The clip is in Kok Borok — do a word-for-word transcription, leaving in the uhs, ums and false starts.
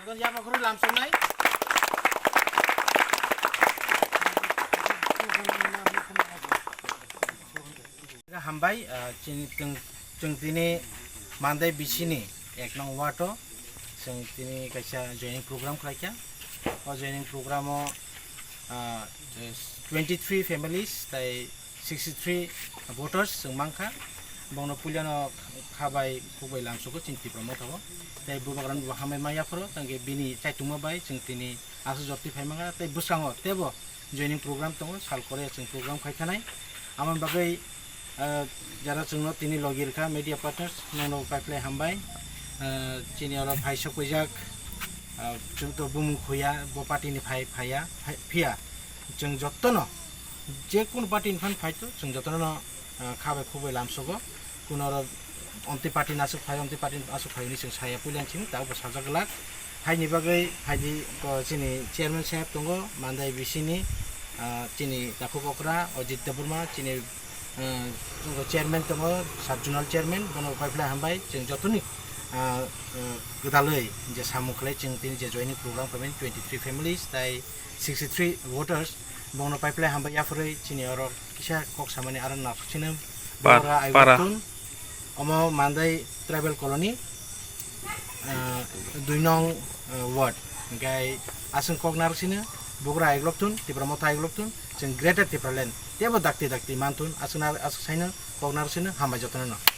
Yabakhuru lamsoknai. Hambai, ah, chini tong-, chwng tini Mandai bisini ek nong ward o chwng tini kaisa joining program khlaikha. O joining program o, ah, twenty three families tai sixty three voters chwng mankha. Bongno puilano khabai khukbai lamsoko chini Tipra Motha o. Tai bubagrano bo hambai ma yaphoro, tangke bini chaitungma bai chwng tini aswk jotwi phai mankha. Tai bwskango teibo joining program tongo, sal kore chwng program khai thanai. Amoni bagwi, ah, jara chwngno tini logi rwkha media partners, nongno paiphlai hambai. Ah, chini oro phai sokphaijak, ah, chwng to bumung khuya, bo party ni phai phaiya, phai-, phiya. Chwng jotono, je kunu party ni phan phai to, chwng jotono, ah, kha bai khuk bai lamsogo. Kuno oro omtwi party ni aswk phai, omtwi party ni aswk phai hwnwi chwng saya puila chini, tabuk bo sajak glak. Haini bagwi phaidi, ko, chini chairman saheb tongo, Mandai bisini, ah, chini takhuk okra, Ajit Debbarma, chini, ah, chairman tongo, sub zonal chairman, bono paiphlai hambai, chwng jotoni, ah, ah, gwdalwi je samung khlai chwng tini je joining program khlaimani twenty three families, tai sixty three voters, bongno paiphlai hambai yaphurwi chini oro kisa kok samani aro narsuk sino. Par-, Bora para. Aiwatun, omo Mandai Tribal Colony, ah, dui nong, ah, ward. Hingke aswng kok narsuk sino, Bugra Aiglok tun, Tipra Motha Aiglok tun, chwng Greater Tipraland, tebo dakti dakti mantun, aswk na-, aswk saino kok narsuk sino, hambai jotono no.